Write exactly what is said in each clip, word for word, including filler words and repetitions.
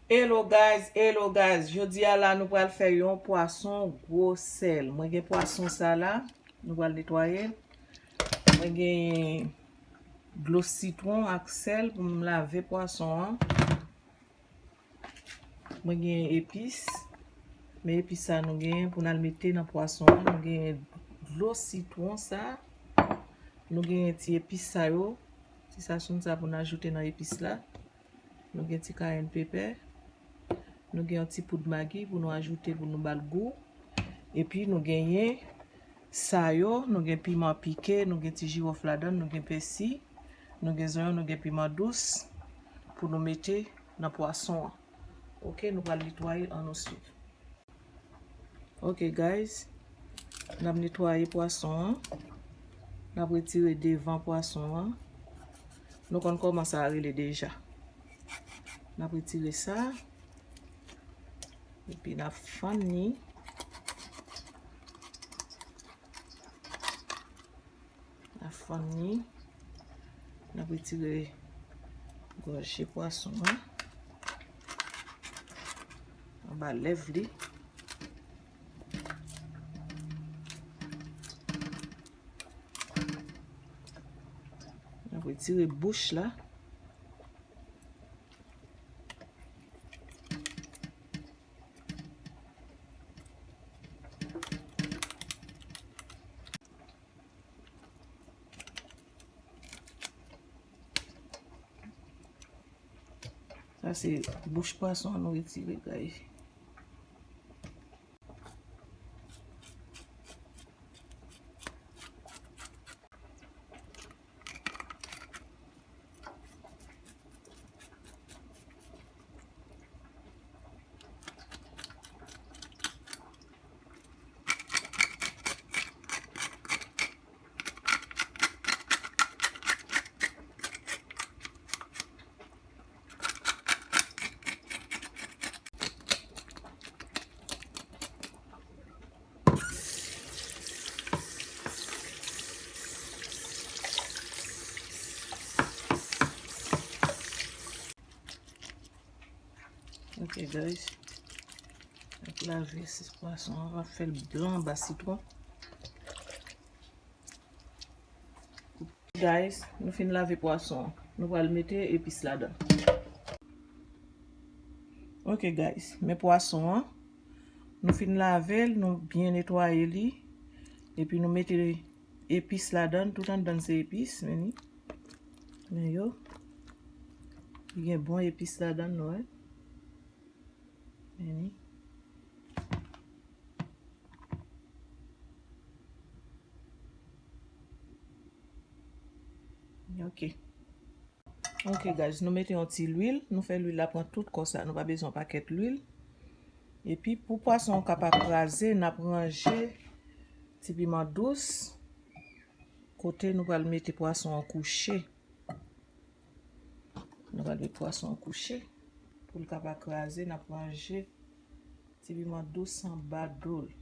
Hello guys, hello guys. Jodi a la nou pral fè yon pwason gwo sèl. Mwen gen pwason sa la, nou pral netwaye l. Mwen gen dlo sitwon ak sèl pou m lave pwason an. Mwen gen epis. Men epis sa nou gen pou n al mete nan pwason an. Nou gen dlo sitwon sa. Nou gen ti epis sa yo. Ti sasonn sa pou n ajoute nan epis la. Nou gen ti cayenne pepper. Nou gen yon ti poud magi pou nou ajoute pou nou ba l gou. Epi nou genyen sa yo, nou gen piman pike, nou gen ti jiwòf ladan, nou gen pèsi, nou gen zonyon, nou gen piman dous pou nou mete nan pwason an. Ok, nou pral netwaye l, ann nou swiv. Ok guys, n ap netwaye pwason an. N ap retire devan pwason an. Nou konn kòman sa rele deja. N ap retire sa. Epi n ap fann li. N ap fann li. N ap retire gòje pwason an. Anba lèv li. N ap retire bouch la. Sa se bouch pwason an nou retire, guys. Ok guys, ap lave sis pwason an, va fè l blan anba sitwon. Guys, nou fin lave pwason an. Nou pral mete epis ladan. Ok guys, men pwason an. Nou fin lave l, nou byen netwaye li. Epi nou mete epis ladan, tout anndan se epis, men ni. Men yo. Li gen bon epis ladan, nou wè. Men ni. Ok. Ok guys, nou mete yon ti lwil, nou fè lwil la pran tout kò sa, nou pa bezwen pakèt lwil. Epi pou pwason an ka pa kraze, n ap ranje ti piman dous kote nou pral mete pwason an kouche. Nou pral met pwason an kouche pou l ka pa kraze, n ap ranje ti piman dous anba do l.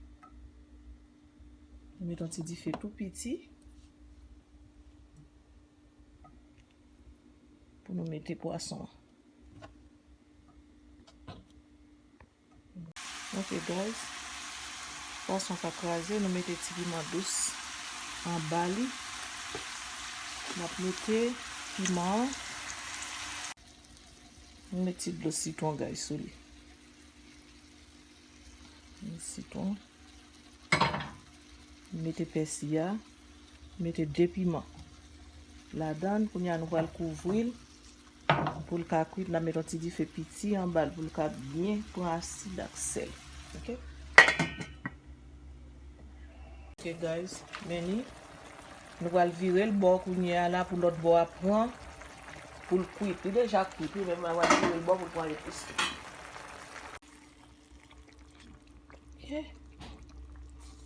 Nou met yon ti dife tou piti pou nou mete pwason an. Ok guys, pwason ka kraze, nou mete ti piman dous anba li. N ap mete piman an. Nou met ti dlo sitwon guys sou li. Sitwon. Mete pèsi a, mete de piman ladan l. Kounye a nou pral kouvri l pou l ka kwit. N ap met yon ti dife piti anba l pou l ka byen pran asid ak sèl. Ok. Ok guys, men li. Nou pral vire l bò kounye a la pou lòt bò a pran, pou l kwit. Li deja kwit wi, men nou pral vire l bò pou l pran epis li. Ok.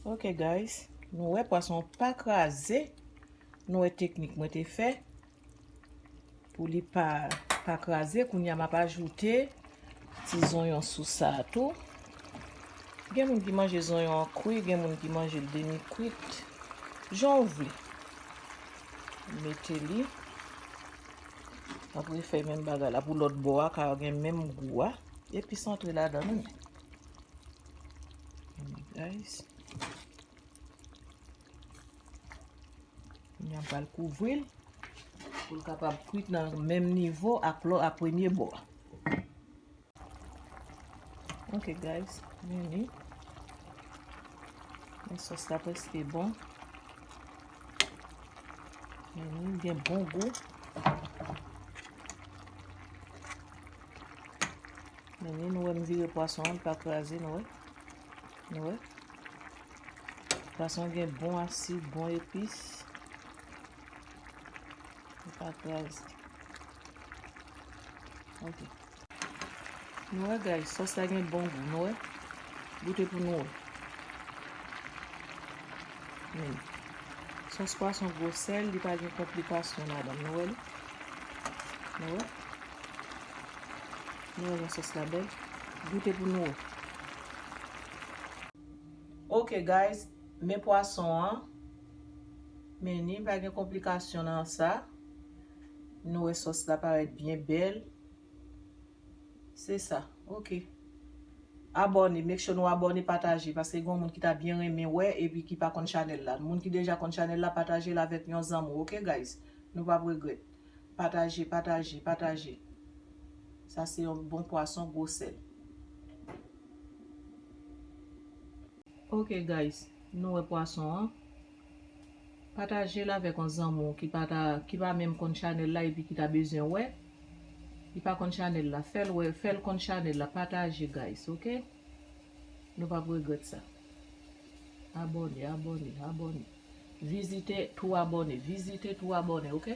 Ok guys, nou wè pwason pa kraze. Nou wè teknik mwen te fè pou li pa, pa kraze. Kounye a m ap ajoute ti zonyon sou sa a tou. Gen moun ki manje zonyon an kri, gen moun ki manje l demi kwit. Jan w vle. Mete li. Apre fè menm bagay la pou lòt bò a ka gen menm gou a. Epis antre ladan l, wi. Guys. Kounye a m pral kouvri l pou l kapab kwit nan menm nivo ak lò, ak premye bò a. Ok, guys, men li. Men sòs la prèske bon. Men li gen bon gou. Men li, nou wè m vire pwason an, li pa kraze, nou wè. Nou wè. Pwason gen bon asid, bon epis. Li pa kraze. Ok. Nou wè, guys, sòs la gen bon gou, nou wè. Goute pou nou wè. Men. Sòs pwason gwo sèl, li pa gen konplikasyon ladan l, nou wè li? Nou wè? Nou wè jan sòs la bèl? Goute pou nou wè. Ok, guys, men pwason an. Men li pa gen konplikasyon nan sa. Nou wè sòs la parèt byen bèl. Se sa, ok. Abòne, make sure nou abòne, pataje, paske gen moun ki ta byen renmen wè epi ki pa konn chanèl la. Moun ki deja konn chanèl la, pataje l avèk yon zanmi w, ok, guys? Nou p ap regrèt. Pataje, pataje, pataje. Sa se yon bon pwason, gwo sèl. Ok, guys, nou wè pwason an. Pataje l avèk yon zanmi w ki pa ta, ki pa menm konn chanèl la epi ki ta bezwen wè. Li pa konn chanèl la. Fè l wè, fè l konn chanèl la. Pataje, guys, ok? Nou p ap regrèt sa. Abòne, abòne, abòne. Vizite tou abòne, vizite tou abòne, ok?